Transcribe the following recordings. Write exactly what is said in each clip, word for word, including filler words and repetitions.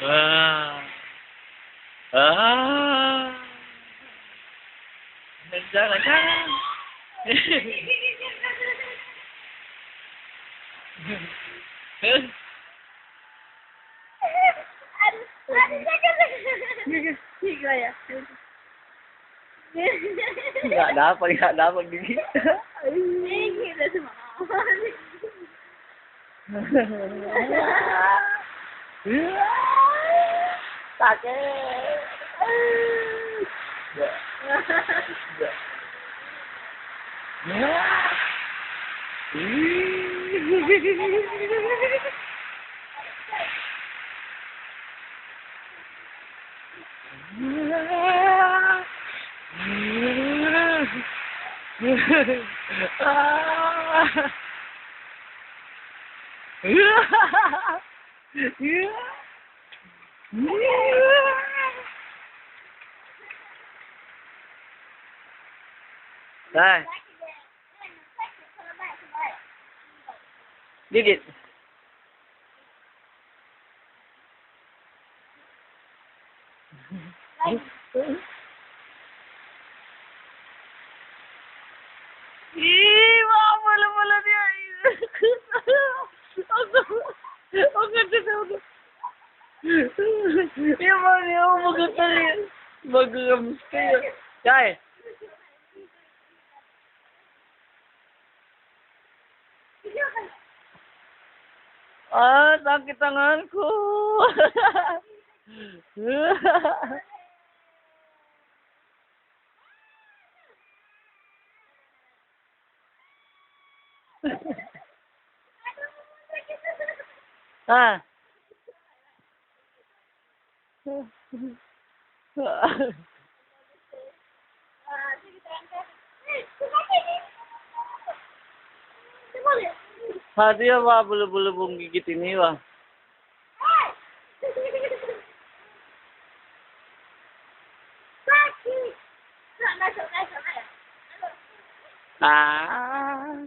Ah. Ah. Jangan, jangan. Aduh, aduh, jangan. Tiga ya. Nggak dapat, nggak dapat gigi. Ini kita semua. Sakit. Hai. Didit. Ih, wah, malu-malu dia. Aku, aku, aku, aku. Ya, Bang, ya, aku mau getar ya. Bagus, ya. Cai. Ah, sakit tanganku. Ah. Hadia wa bulu-bulu bung gigit ini, wa? Ah.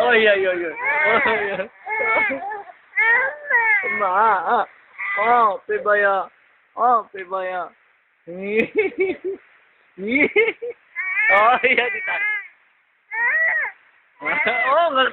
Oh, iya, iya, iya. Oh, iya. Ma, ah. Oh, pebaya. Oh, pebaya. Oh, iya, ditarik. Oh, ngerti.